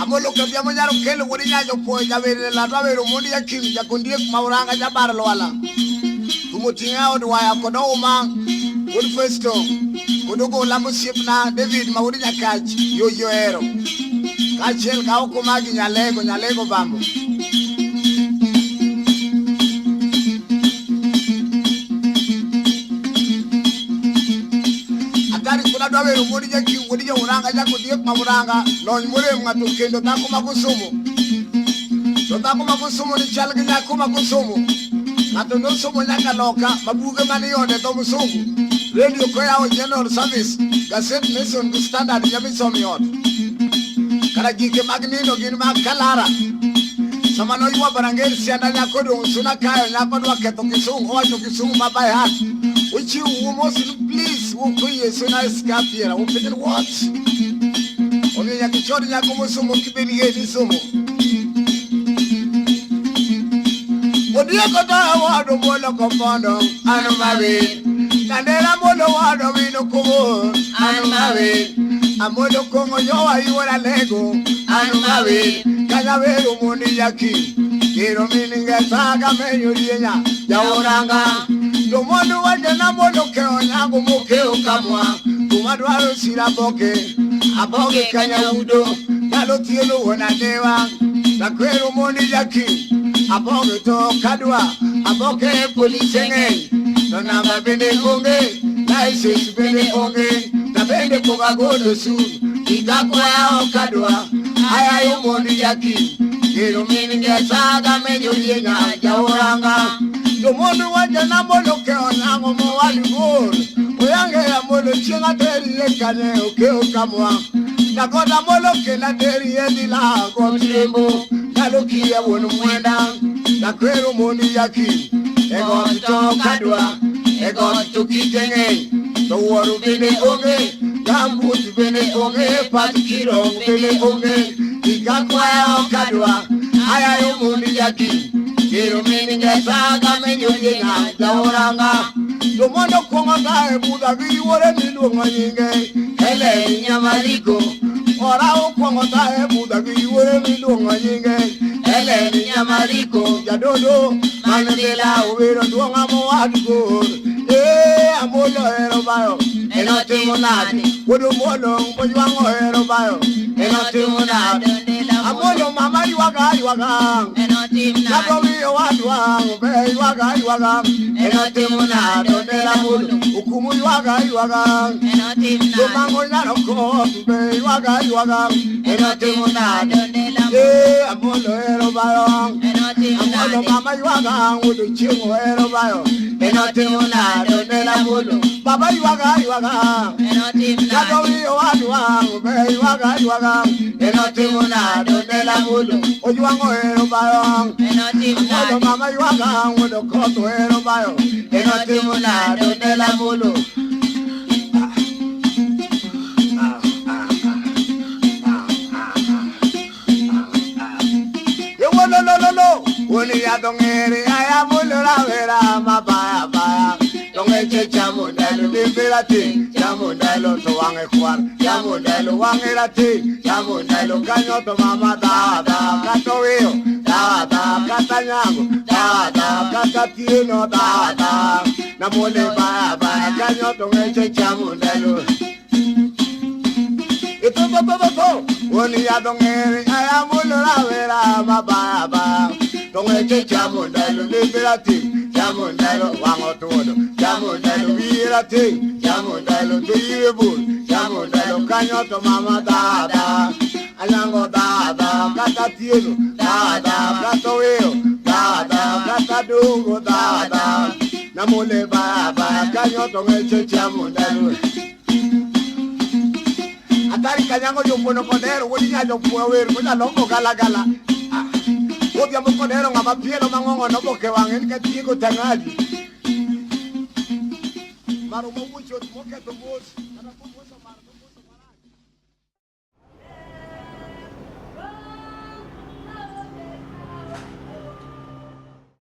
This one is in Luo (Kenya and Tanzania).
Amolo kadhiambo nyaro kelo wuod nyajo puoyo jawer ladwa wero mondi jakim jakondiek mauranga jabar lwala. Tumo ting'a od waya kod ouma wuod Festo kod ogola mosiepna David ma wuod Nyakach yoyo hero. Kaachiel ka oko magi Nyalego Nyalego Bambo. Atari kuna dwa wero wuod Jakim wuod Jauranga Jakodiek ma Muranga lony morem ng'ato kendo dhako ma Kusumo. To dhako ma Kusumo ni chal gi nyako ma Kusumo. Ng'ato nosomo nyaka loka ma buge mane iode dho musungu. Radio koyawo General Service, Gazette Nation gi Standard nyamisomo e ot. Kara gike mag nindo gin mag kalara. Sama noywa Barangel sianda nyako dong' suna kayo nyako dwa ketho kisungu owacho kisungu ma by heart. Uchiw umos please wukoyie suna eskapiera upenjo what? Omiyo nyaka ichod nyako mosomo kibed gi ni somo. Odieko to wado bolo kopondo anu maber. Kandela bolo wado wino kubo anu maber. Amolo kongo yowa yuora lego anu maber. Kanya wero mundi yaki. Kero mininge saga menyo rienya jauranga. To mondo wajana mondo keo nyango mokeo kamwa. Kuma dwaro sira boke. Aboke kanya udo. Ndalo tielo wuon adewa. Takwero mondi yaki. Aboke to kadwa. Aboke polise ng'eny. To namba bende onge. License bende onge. Ta bende pok agolo osuru. Ikakwaya ok adwa. Ayayo mondi yaki. Gero min ngesaga menyo yienya jaoranga. Jomondo wachona mondo okeo nang'o mowal bor. Oyange amolo chieng' ateri e kanye okeo kamwa. Nakoda molo kenda teri e dila gotiembo. Ndalo kiya wuon mwenda. Nakwero mondi yaki. E got to kadwa. E got to kite ng'eny. To wuoro bende onge. Gambut bende onge. Pat kirong bende onge. Ikakwaya ok adwa. Ayayo mondi yaki. Kero min ngesaga menyo yena jaoranga. Jomondo kuongo tae budha gi yuore miluongo nyinge. Helen Nyamariko. Ora okuongo tae budha gi yuore miluongo nyinge. Helen Nyamariko. Jadodo Mandela owero duong'a mowad gor. Ee Amolo ohero bayo. Enotimo nade? Wuod Omolo mojwang' ohero bayo. Enotimo nade? Amolo mama ywaga ywaga. Nyako wiyo wadwa be ywaga ywaga. Enotimo nade ondela Amolo? Okumu ywaga ywaga. Jomango nyaro koth be ywaga ywaga. Enotimo nade? Ee Amolo ohero bayo. Amolo mama ywaga wuod chieng' ohero bayo. Enotimo nade ondela Amolo? Baba ywaga ywaga. Nyako wiyo wadwa be ywaga ywaga. Enotimo nade ondela Amolo? Ojwang' ohero bayo. Amolo mama ywaga wuod koth ohero bayo. Enotimo nade ondela Amolo? Ewololololo, woni yadho ng'ere aya mulo rawera mabaya baya. To ng'eche chamo ndalo limbe rateng', chamo ndalo to wang'e kwar, chamo ndalo wang'e rateng', chamo ndalo kanyo to mama dha dha kata owiyo, dha dha kata nyango, dha dha kata tieno dha dha. Namole baya baya kanyo to ng'eche chamo ndalo. Itobobobobo, woni yadho ng'ere aya mulo rawera mabaya baya. To ng'eche chamo ndalo lembe rateng', chamo ndalo wang'o tuodo, chamo ndalo wiye rateng', chamo ndalo to iwe bor, chamo ndalo kanyo to mama dha dha. Anyango dha dha kata tieno dha dha kata owiyo dha dha kata dungo dha dha. Namole baya baya kanyo to ng'eche chamo ndalo. Atari kanyango jopuono kodhero wuod nyajo puo wer monyalombo gala gala. Ah, Odhiambo kodhero ng'ama pielo mang'ongo noboke wang'e ni katieko tang'adi. Maro mawuocho moketho mos kata